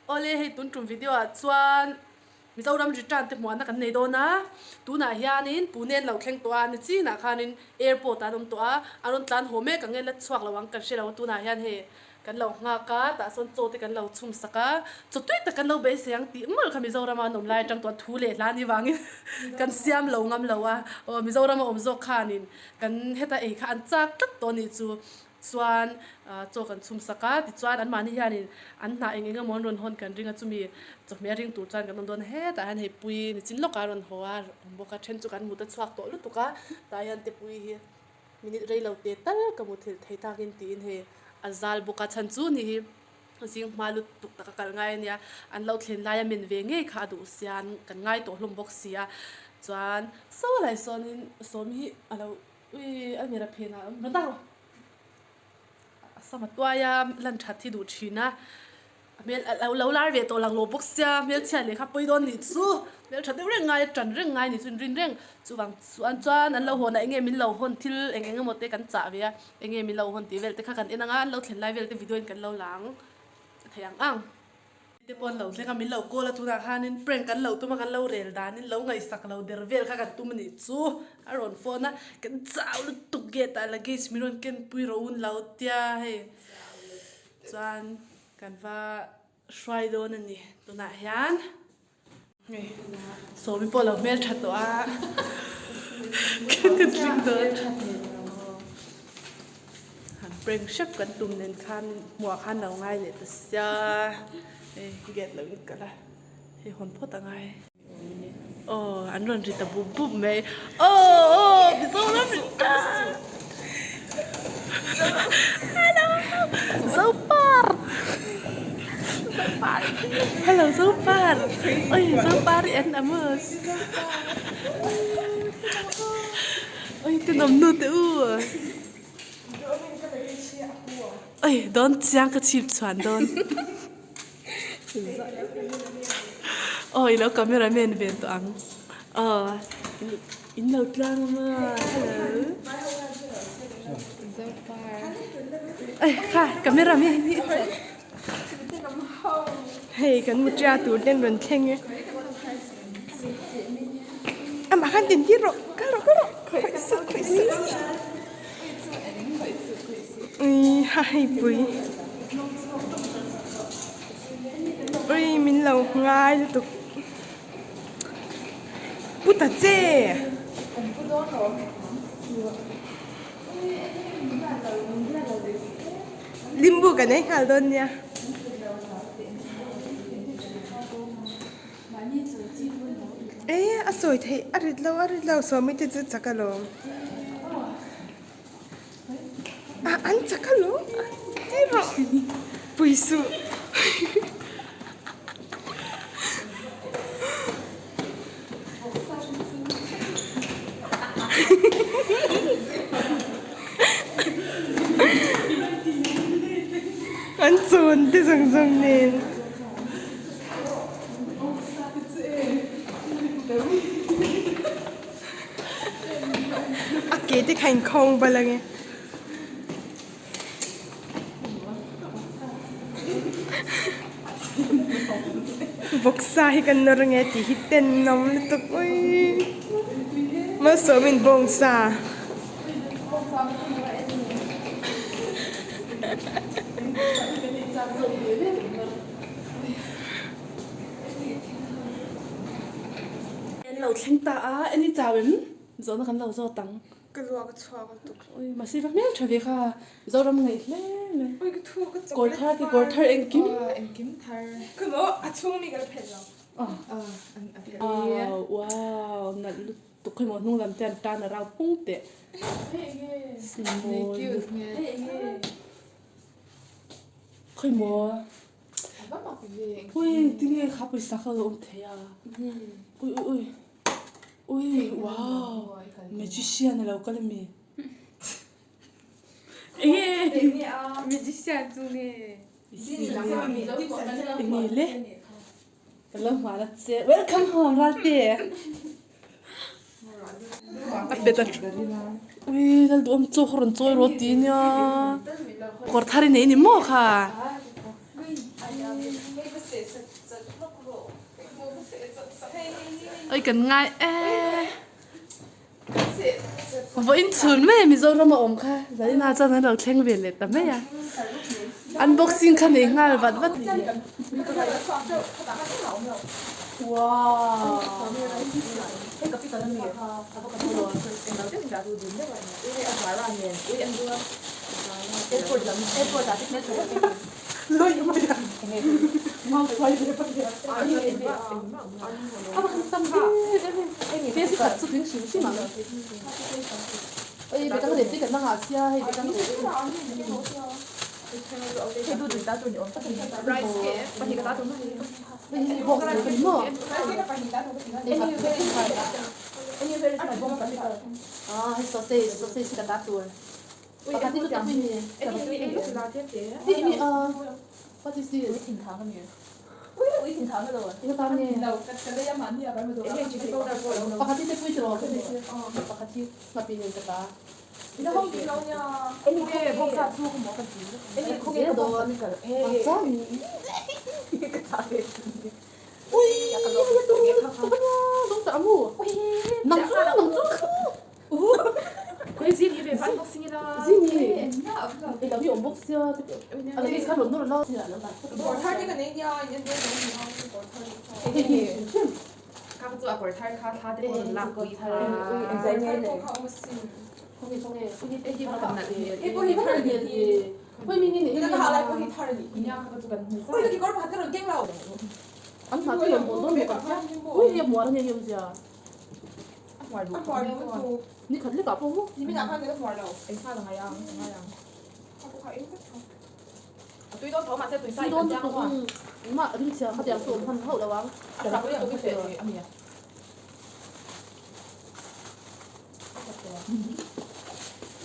Awle hei tun tum video ah chuan Mizoram return te hmuahna kan nei dawn a, tunah hianin Pune an lo thleng tawh a, nichinah khanin airport ah an awm tawh a, a rawn tlan haw mek ang e, la chhuak lo ang kan hre lo a, tunah hian hei kan lo nghak a, tah chuan chaw te kan lo chhum sak a, chaw tui tak kan lo beisei ang tih mawlh kha Mizorama an awm lai atang tawh a thu leh hla ni vangin kan siam lo ngam lo a, aw Mizorama awm zawk khanin kan heta ei kha an chak tlat tawh a nih chu. Chuan chaw kan chhum sak a, tichuan anmahni hianin an hnah eng eng emaw an rawn hawn kan ring a, chumi chawhmeh a ring tur chuan kan awm dawn hetah hian hei pui nichin lawkah a rawn haw a, awm bawk a, then chu kan mut a chhuak tawh lutuk a, tah hian tepui hi minute rei lo te tal ka mut thilh thei takin tiin hei a zal bawk a, chhan chu ni hi zing hma lutuk taka kal ngai a nia, an lo thlen laia men ve ngei kha a duh sia, kan ngai tawh hlawm bawk si a, chuan saw lai sawnin sawm hi a lo. Ui a mira phen ah rawn dah rawh a sama tuai a lan that hi duh thin a a hmel a lo lar ve tawh lang lo bawk sia hmelchhia leh kha pawi dawn nih chu hmeltha deuh reng ngai a tan reng ngai nih chu in rin reng chuvang chuan chuan an lo hawn a eng nge min lo hawn thil eng eng emaw te kan chah ve a eng nge min lo hawn tih vel te kha kan en ang a an lo thlen lai vel te video in kan lo la ang thei ang ang. Te pawh an lo thleng a, min lo call a tunah khanin prank kan lo tum a, kan lo rel danin lo ngaihsak lo der vel kha kan tum a nih chu a rawn phone a, kan chau lutuk gate ah luggage min rawn ken pui rawh un lo tia hei chuan kan va hruai dawn a ni tunah hian hei sawmi pawh a lo hmeltha tawh a ka tling dawn. Han prank hrep kan tum nen khan hmuah khan lo ngai leh ta sia hei gate lo in kalh a hei hawn phawt a ngai aw an rawn ri ta bup bup mai aw aw Mizoram ri ta hello Zopar hello Zopar oi Zopar i en amos oi tenawm nu te u. Oi dawn chiang ka chhip chhuan dawn aw ilo camera man ve tawh ang aw in lo tlang a maw hello oi kha camera man hi hei kan mu tia tur ten rawn thleng e amah khan tin tir rawh kal rawh kal rawh khawih suh khawih suh ui ha hei pui ui min lo ngai lutuk pu ta che. Limbu kan ei nghal dawn nia. E a sawi theih a rit lo a rit lo sawmi te chu chak alawm. A an chak alawm ti rawh pui suh. An chawn te zawng zawng nen. A ke te kha inkhawng bal ange. Vawksa hi kan nawr ange tih hi tenawm lutuk ui malsawmin bawngsa. lo thleng ta a, eni chau em? Zawhna kan lo zawt ang. Ka luak a chhuak lutuk. Ui, mahse va hmel tha ve kha. Mizoram ngaih hle mai. Ui, ka thu ka Kawr thar ki kawr thar engkim. Engkim thar. Ka maw a chhung mi ka la phelh lo. A phelh. Wow, wow, nalh lutuk hei maw hnung lam te an tan a rau pung teh. Mawi lutuk. Khawi maw. Ui, tinge kha pawisa kha lo awm thei a. Ui, ui, ui. Ui wow magician alo kal ami enge magician chu nge enge le ka lo hmuh la che welcome home ralte a pet a ui lal duhawm chaw kha rawn chawi rawh ti nia kawr thar i nei ni maw kha. Oi kan ngai e vawiin chhun mai a Mizoram a awm kha Zarina chuan an lo thleng ve leh ta mai a unboxing kha nei nghal vat vat wow What is this? Pakhat hi te pui tiraw pakhat hi hmapi nen ka ta. Nang chu nang chu. Ni khat lek ah pawh maw? Tui dawn lutuk engmah rimchhia khatiang chu awm hman hauh lo ang.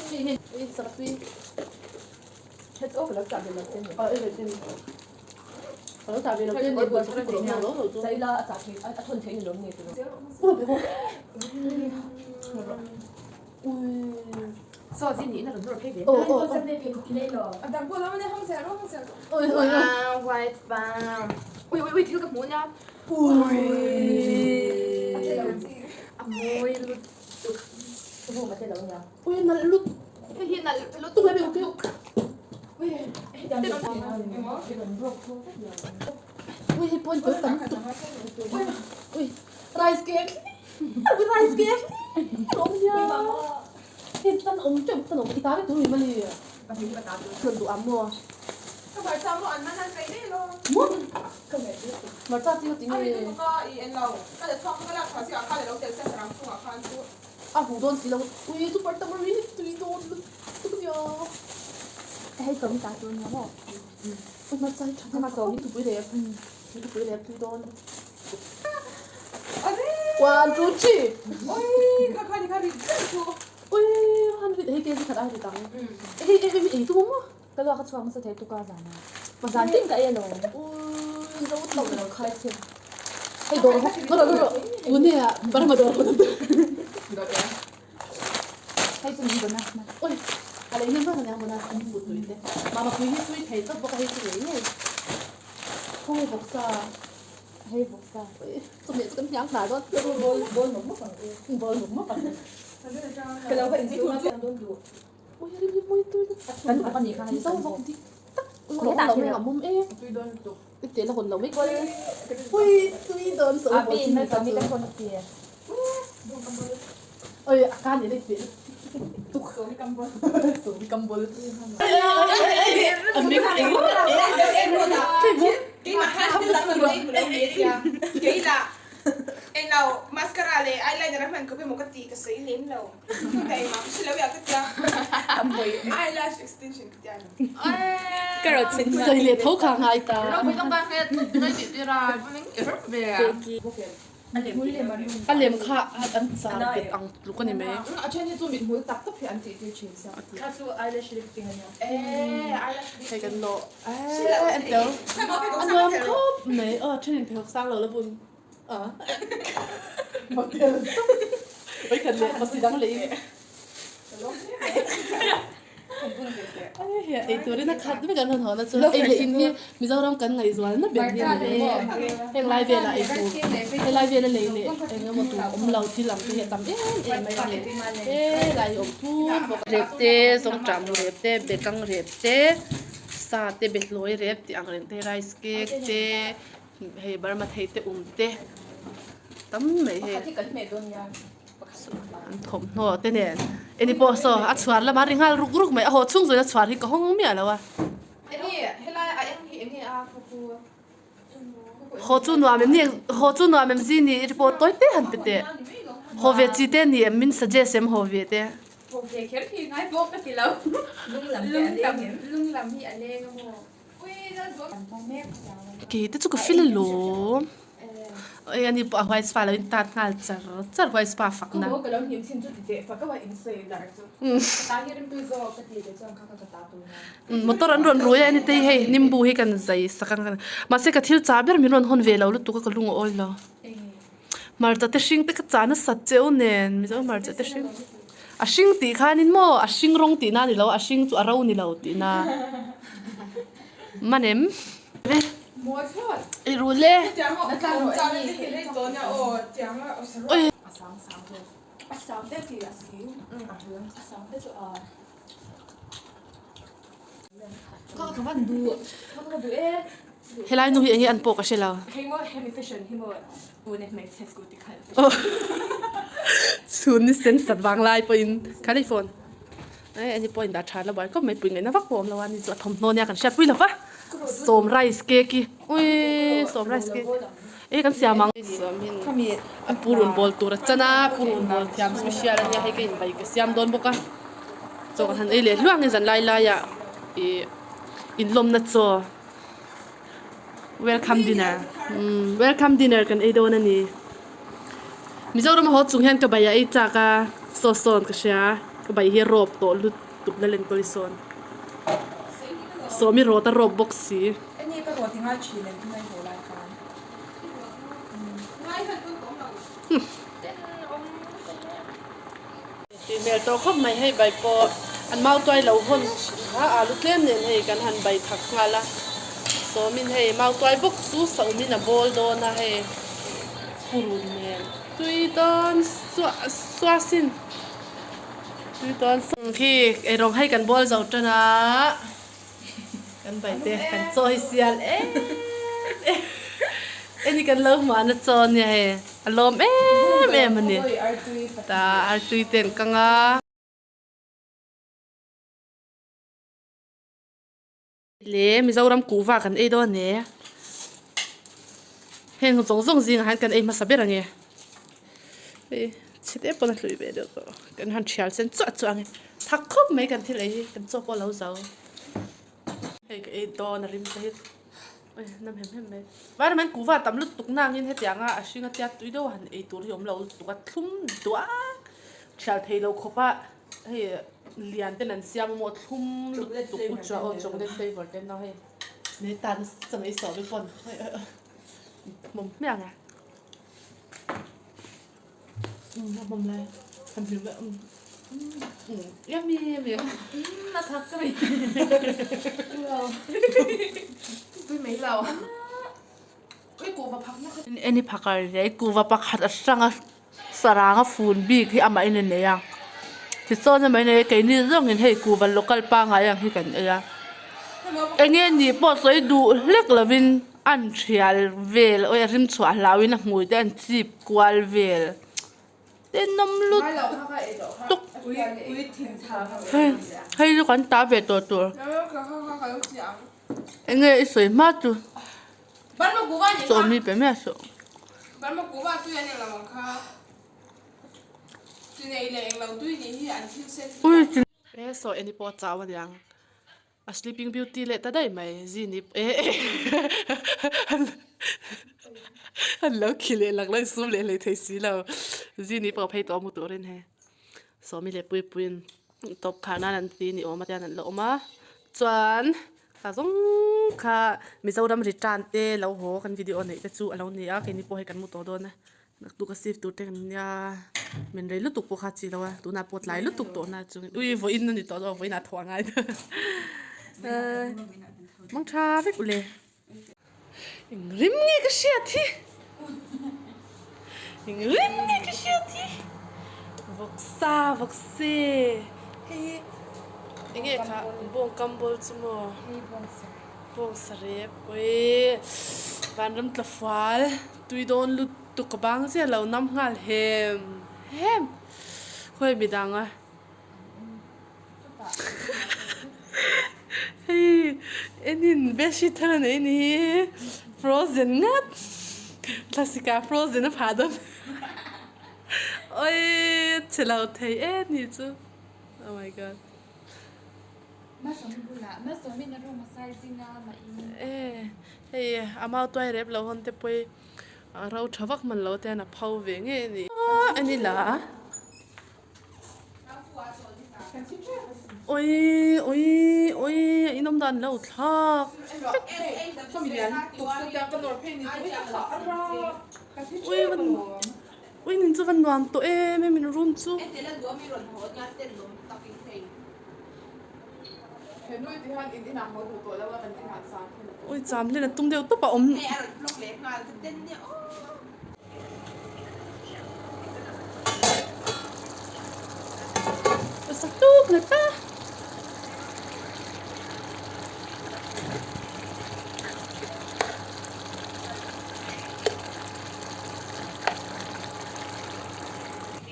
Hei sartui. Ka lo chah ve lo che ni buai chu ka lo lo chu. Rice cake rice cake awm nia hei tan awm teuh tan awm i ta vek tur mi mali chuan duh ang maw maw hmarcha chi ti nge a huh dawn si lo ui super tamarind tui dawn lutuk ania hei chawm ta tur nia maw ui hmarcha hi tha hnem a thupui leh thupui leh tui dawn. One, two, three. Ui, han rit hei kg khat ai rit ang. Hei hei hei ei tu maw? Ka luak a chhuak nasa thei tuka zan a. Zan tin ka ei alawm. Ui, zo tlo lo khai che. Hei dawr ho, ro ro ro. Pune ah Burma dawr ho. Hei chu min bonus na. Ui, a lei hnem vak aniang bonus an hmu tui te. Mama pui hi tui thei tawp bawk a hei chu ngei ngei. Khawngaih bawksa. Hei bawksa. Chawhmeh chu kan hniang hnar dawn. Bawl bawl mawp mawp ang u. Bawl mawp mawp ang u. Ka lo va insum a kan dawn duh. Ui ri ri mawi tui na. Kan vawk anih kha hei kan vawk dik tak. Ui lo mai a mum e. Tui dawn lutuk. I tel a hawn lo mai. Ui tui dawn so Abi in mai ka mi ka thawn a ti. Oi a ka ni lei teh tuk. Sawmi kambol. Sawmi kambol. Mascara leh eyeliner a hman khawp emaw ka ti ka sawi lem lo. Ka engmah ka hre lo ya ka tia. Eyelash extension ka tia. Sawi leh tho kha ngai ta. A lem kha an char bet ang tluk a ni mai. A then hi chu mithmul tak tak hi an tih tir thin sia. Kha chu eyelash lifting a nia. Hei kan nawh en tel. A nuam khawp mai. Aw a thenin pheikhawk sang lo la bun. A model. Oi khat leh pasi dang leh in. Ei turin a khat vek an rawn hawn a chuan ei leh in hi Mizoram kan ngaihzualna ber hi a ni maw? Heng lai velah ei tur helai vela lei leh eng emaw tur awm lo thil ang te hi a tam em em mai a ni. Helai hi awm thur bawk a. Rep te, zawngṭah rep te, bekang rep te, sa te, behlawi rep tih ang reng te, rice cake te, hei Burma thei te um te tam mai hei. An thawmhnaw te nen eni pawh saw a chhuar lamah ri nghal ruk ruk mai a haw chhung zawin a chhuar hi ka hawng miah lo a. Haw chu nuam em ni haw chu nuam em zi ni i pawh tawi te han pe teh haw ve chi te ni em min suggest em haw ve te. Kei te chu ka feel alawm. Oi ani pawh a white spa lo in tat nghal char char white spa fak na. Motor an rawn rui a ani te hi hei nimbu hi kan zai sak ang mahse ka thil chah ber min rawn hawn ve lo lutuk a ka lung a awi lo. Hmarcha te hring te ka chah nasat cheu nen mizo hmarcha te hring a hring tih khanin maw a hring rawng tihna a ni lo a hring chu a ro ni lo tihna man em. I rul e. Helai nu hi enge an pawh ka hre lo. Chhun ni sen sat vang lai pawhin kha ni phone eh ani pawh in dah tha la buai khawp mai pui ngaihna vak pawh a awm lo a ni chu a thawmhnaw nia kan hriat pui lo va sawm rice cake hi ui sawm rice cake eh kan siam ang a purun bawl tur a chan a purun bawl thiam special ania hei ka inbai ka siam dawn bawk a chaw kan han ei leh hluah ang e zan lai laiah ih inlawmna chaw. Welcome dinner umm welcome dinner kan ei dawn a ni Mizoram a haw chung hian ka bai a ei chak a saw sawn ka hria ka bai hi a rawp tawh lut tuk la len kawi sawn sawmi rawt a rawp bawk si. Tih hmel tawh khawp mai hei bai pawh an mau tuai lo hawn kha alu tlem nen hei kan han bai thak nghal a sawmin hei mau tuai bawk chu saumin a bawl dawn a hei purun nen tui dawn suah suah sin tui dawn khi eirawng hei kan bawl zo tan a kan bai te kan chaw hi sial em em eni kan lo hmuh na chaw ania hei a lawm em em a ni ta artui te an kang a. Le Mizoram kuhva kan ei dawn e heng zawng zawng zingah hian kan ei hmasa ber ang e hei chhe te pawn a hlui ve deuh tawh kan han thial sen chuah chuah ang e. Thak khawp mai kan thil ei hi kan chaw pawh a lo zo. Hei ka ei dawn a rim te hi ui nam hem hem mai. Vai ram hian kuhva tam lutuk nangin hetianga a hring a tiat tui deuh a han ei tur hi a awm lo lutuk a thlum duah thial thei lo khawp a hei lian ten an siam a maw thlum lutuk u chuan aw chocolate flavour te an hei nei tan nasa mai sawm i pawn hmawm hmiah ang e. Yummy yummy a thak ka mai tui mai lo eni phakar leh kuhva pakhat a hrang a sarang a fun bik hi amah in a nei a tichuan amah in a nei a keini zawngin hei kuhva local pangngai ang hi kan ei a enge nih pawh sawi duh hlek lovin. An thial vel awi a rim chhuah hlauhin a hmui te an chip kual vel. Tenawm lut tuk. Hei hei chu kan tah ve tawh tur. Enge i sawi hma chu sawmi pe miah suh. Ui sawi ani pawh a chau aniang. A sleeping beauty leh ta daih mai zin i eh an lo khi leh lak lai sum leh hlei thei si lo zin i pawh phei tawh a hmu turin hei sawmi leh puipuiin tawp khar nan an ti ni awm a tian an la awm a chuan ka zawng kha Mizoram return te lo haw kan video neih te chu a lo ni a keini pawh hei kan mu tawh dawn a. Naktuk a save tur te kan nia min rei lutuk pawh kha chi lo a tunah pawh tlai lutuk tawh na chungin ui vawiin a ni tawh zawk vawiin ah thawh a ngai ta mang tha vek ule eng rim nge ka hriat hi eng rim nge ka hriat hi vawksa vawkse hei hi eng nge kha bawng kam bawl chu maw. Bawngsa rep ui vanram tla fual tui dawn lutuk ka bang chiah lo nam nghal hem hem khawi midang a hei enin bedsheet thar a nei ni hi frozen ngat thlasik ah frozen a phah dawn ui chhe lo thei em ni chu oh my god. Hei a mau tuai rep lo hawn te pawh hi a ro tha vak hman lo te hian a pho ve ngei a ni. A ni la Awii awii awii a inawm dan lo thlak Ui nin chu va nuam tawh em em in room chu. Ui cham hlen a tum deuh tawp a awm. Ka sak tuk leh ta.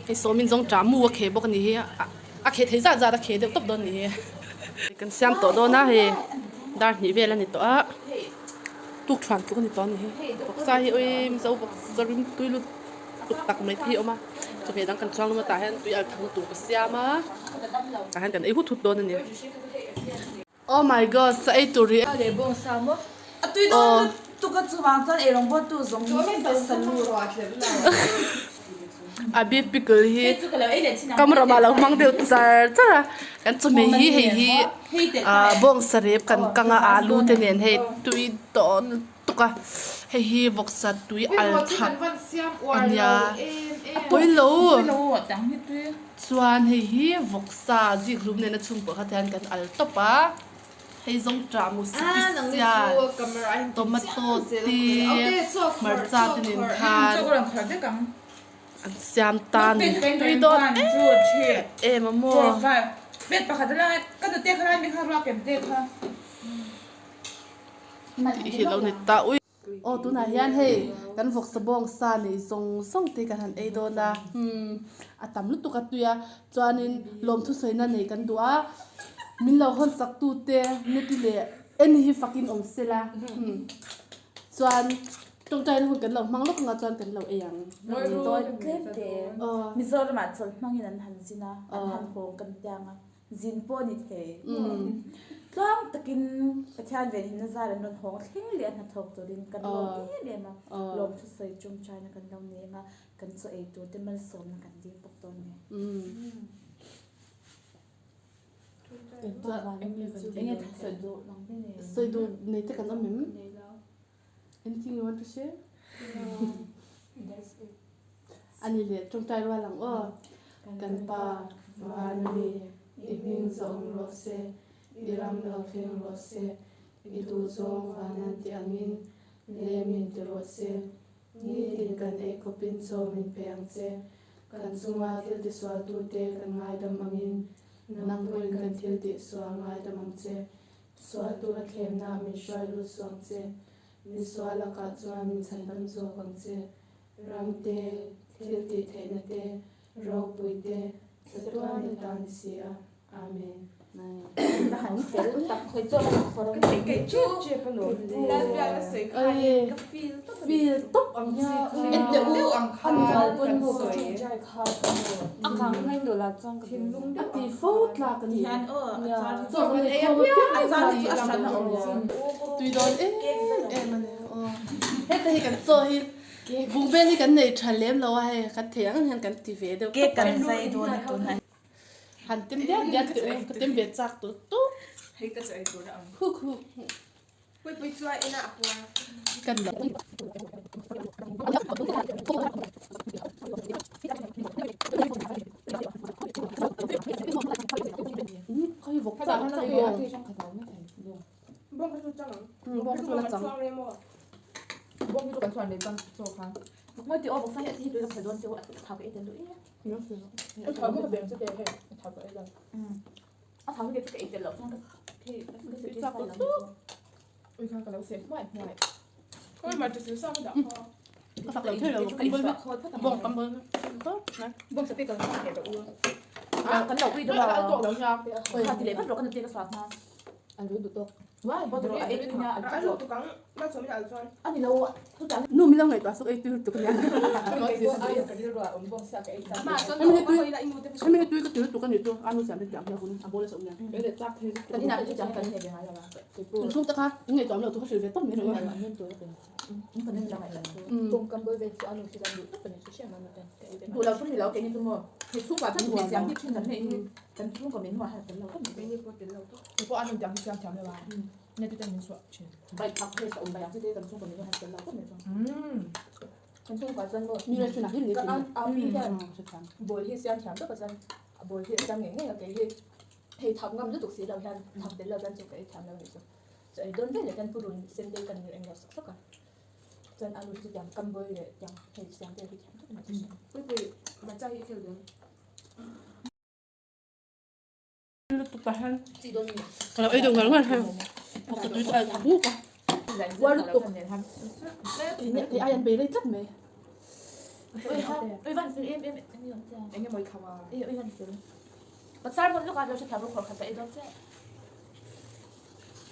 Hei sawmin zawng ṭah mu a kheh bawk a ni hi a kheh thei zat zat a kheh deuh tawp dawn a ni hi kan siam tawh dawn a hei dar hnih vel a ni tawh a tuk thuan tluk a ni tawh a ni hi vawksa hi ui mizo vawksa rim tui lut tuk tak mai te hi a awm a chawhmeh dang kan chhuang lum a tah hian tui al thang tur ka siam a tah hian kan ei hut hut dawn a ni. Oh my god sa ei tur hi. Leh bawng sa maw? A tui dawn lutuk a chuvang chuan ei rawng bawt tu zawng zawng te sa lu. A beef pickle hi kam ramah lo hmang deuh char char a kan chawhmeh hi hei hi bawng sa rep kan kang a alu te nen hei tui dawn lutuk a hei hi vawksa tui al thak ania a pawi lo chuan hei hi vawksa zik hlum nena chhungkaw kha te hian kan al tawp a hei zawng tah mu sipisial tomato te hmarcha te nen khan an siam ta a ni tui dawn em em a maw. Tih hi lo ni ta ui. Aw tunah hian hei kan vawksa bawng sa nei zawng zawng te kan han ei dawn a umm a tam lutuk a tui a chuanin lawmthu sawina nei kan duh a min lo hawn sak tu te neti leh en hi fakin awm sela umm chuan tawngtaina hun kan lo hmang lawk anga chuan kan lo ei ang. Tawi tlem te Mizoramah chawlh hmangin an han zin a an han hawng kan tiang a. Zin pawh a ni thei. Tluang takin Pathian venhimna zar an rawn hawng thleng leh a hnathawk turin kan lawm em em a. Lawm thusawi tum China kan lo nei ang a, kan chaw ei tur te malsawmna kan dil bawk dawn a ni. Enge sawi duh nang te nei? Sawi duh nei te kan awm em? Anything you want to share? That's it. Ani leh tawngtai rual ang aw. Kan Pa, van a mi, i hming zawng rawh se, i ram lo thleng rawh se, i duh zawng van an ti angin lem in ti rawh se. Nitin kan ei khawpin chaw min pe ang che. Kan chunga thil tisualtute kan ngaidam angin nang pawhin kan thil tihsual ngaidam ang che. Sual tura thlemna min hruai lut suang che, mi sual lakah chuan min chhandam zawk ang che. Ram te, thil tih theihna te. Ropui te, chatuan i ta ni si a. Amen. Va han fel tak khawi chaw ka khawr ang. Ka kei chu Lalbiakna sawi khanin ka feel tawp a ni. Feel tawp ang chi kha. En teh u ang khan an kan sawi. A kang mai nula chuan ka thinlung A ti fo tlak a ni. Hian aw a char hi Chaw kan ei khawm apiang a char hi chu a hran a awm chin. Tui dawn em em a ni. Aw heta hi kan chaw hi bungbel hi kan nei tha lem lo a hei kan thei ang hian kan ti ve deuh Cake kan zai dawn a tunah. Han tem diak diak teh u ka tem ve chak tur tuk. Hei ka chaw ei tur a ang. Huk huk. Pui pui chuan inah a puar. Kan lo. Khawi vawk chak chak bawng. Bawng ka chu chang ang. Bawng ka chu la chang. Bawng chu kan chhuan leh chuan chaw kha. Ngawi tih aw vawk sa hi a thi hi tui ka phal dawn che u a thau ka ei tel duh e. A thau ka beng che te hei a thau ka ei lo. A thau hi kei chu ka ei tel loh chuan ka khi ka si Chak sai tuk. lo. Ui kha ka lo seh hmuai hmuai. Khawi mar chu sa ka dah kha. Ka fak lo thei lo kan bol bawng kan bol. Bawng sa te kan chhuan leh rawh u. Kan lo ui deuh a. A tawk lo nia. Kha ti leh vat rawh kan ti ka suak hma. A lu duh tawk. A lu tuk ang malsawmin al chuan. A ni lo chutah Nu min lo ngaihtuah suk ei tui lutuk ania. Hemi hi tui ka ti lutuk a nih chu a nu siam hi tiang hian hun a bawl a sawm nia. Kan inah chu tiang kan nei ve ngai lo a. In chhung te kha in ngaihtuah awm lo chu ka hrilh ve tawp mai rawh. Duh lo chu ni lo keini chu maw. Hei chhungkua chuan min siam bik thin kan nei hi kan chhungkaw min hmuah hian a tel lo tawp mai. Keini pawh tel lo tawp. Kei pawh a nun tiang hi siam thiam lo a, nge tute min chhuah thin. Bike phak phei sa awm bai ang chu te kan chhungkaw min hmuah hian a tel lo tawp mai chuan. Kan chhungkua chuan maw. Mi restaurant ah hi ni Ka thin. an a pi hian bawl hi siam thiam tawp a chuan a bawl hi a siam ngei ngei a kei hi hei thak ngam lutuk si lo hian thak tel lo chuan chu ka ei thiam lo a nih chu. Chu ei dawn vel leh chuan purun sen te kan eng lo sawk sawk a. Chuan alu hi chu tiang kam bawl leh tiang hei siam vel hi thiam tawp mai chu. Pui pui matcha hi i khel dawn. Lutuk ah hian ka lo ei deuh ngar ngar hei vawksa tui chu a tha buk a uar lutuk kei ai an bei rei tlat mai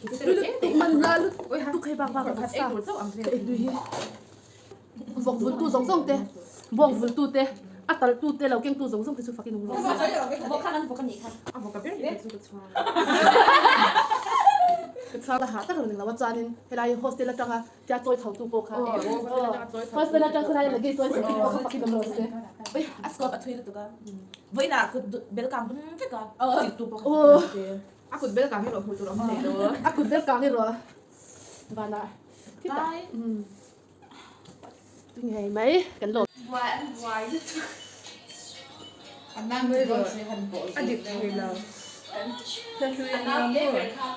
tui lutuk man la lutuk hei bak bak a vawksa ka ei tui hi Vawk vultu zawng zawng te, bawng vultu te, a talhtu te, lo kengtu zawng zawng te chu fakin awm rawh se. Vawk kha kan vawk a nih kha. A vawk a ber hi chu ka chhuang. Ka chhuang la hah tak reng lo a chuanin helai hostel atanga tia chawi chho tu pawh kha hostel atang khawlai luggage chawi chho tu pawh kha fakin awm rawh se. Ui a scope a thui lutuk a. Vawiinah kut bel kang bun vek a. Siktu pawh kha fakin awm se. A kut bel kang erawh hmuh tur a awm thei lo. A kut bel kang erawh vanah khitah. Ngei mai kan lawm. Buai an buai lutuk. A nang te dawn si han pawh A dik thei lo. A nang te ber kha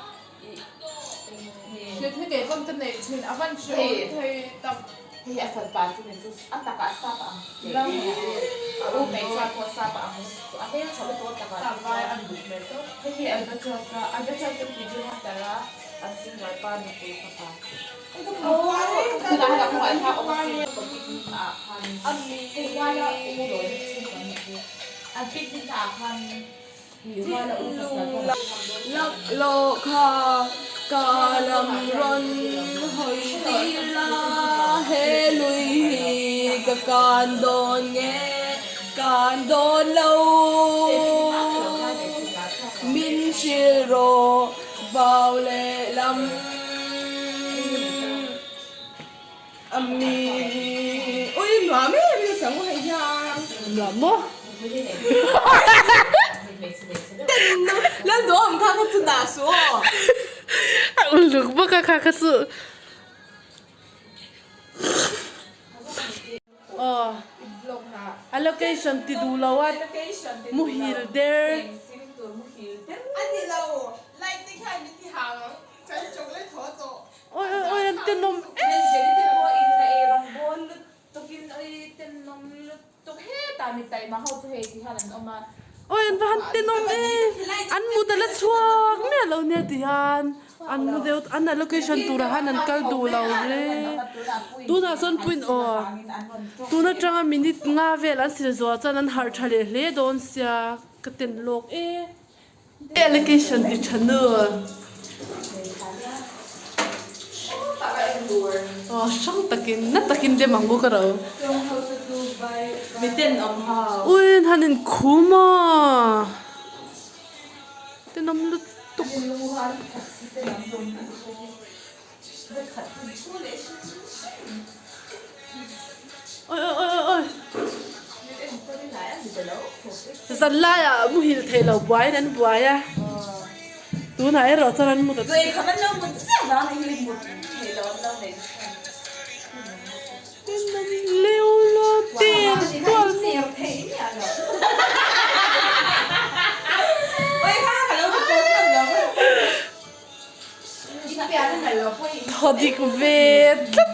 Hlit hi kei pawn ka neih thin a van hre awm thei tak. Hei a fapa chu ni chu a takah sap a ang teh a u hmeichhia pawh sap a ang a hmel tha lutuk a takah Sap vai an duh hmel tawp. Hei hi Albatross a Albatross chu Pigeon Hunter a an singer pa nupui fapa. Laklawh kha ka lam rawn hawi tir la, he lui hi ka kan dawn nge kan dawn lo. Min hrilh rawh. Vau lehlam a mi ui nuam em em sang hei hian nuam maw lal duhawm kha kha chu dah suh aw a uluk bawk a kha kha chu Aw a location ti duh lo a muhil der. Awi awi awi an tenawm em. Awi an va han tenawm em an mut a la chhuak miah lo nia ti hian. An mu deuh an allocation turah khan an kal duh lo hle. Tunah chuan puin aw tun atanga minute nga vel an sil zawh chuan an harh tha leh hle dawn sia ka ten lawk e. Allocation ti tha nu. Aw hrang takin na takin dem ang u ka ro. Ui an han inkhum a. Tenawm lutuk. Oi oi oi oi. Zan laiah muhil theih lo buaiin an buai a. Tunah erawh chuan an mut a. Tenawm leu lo ter tual Thaw dik ve tlat.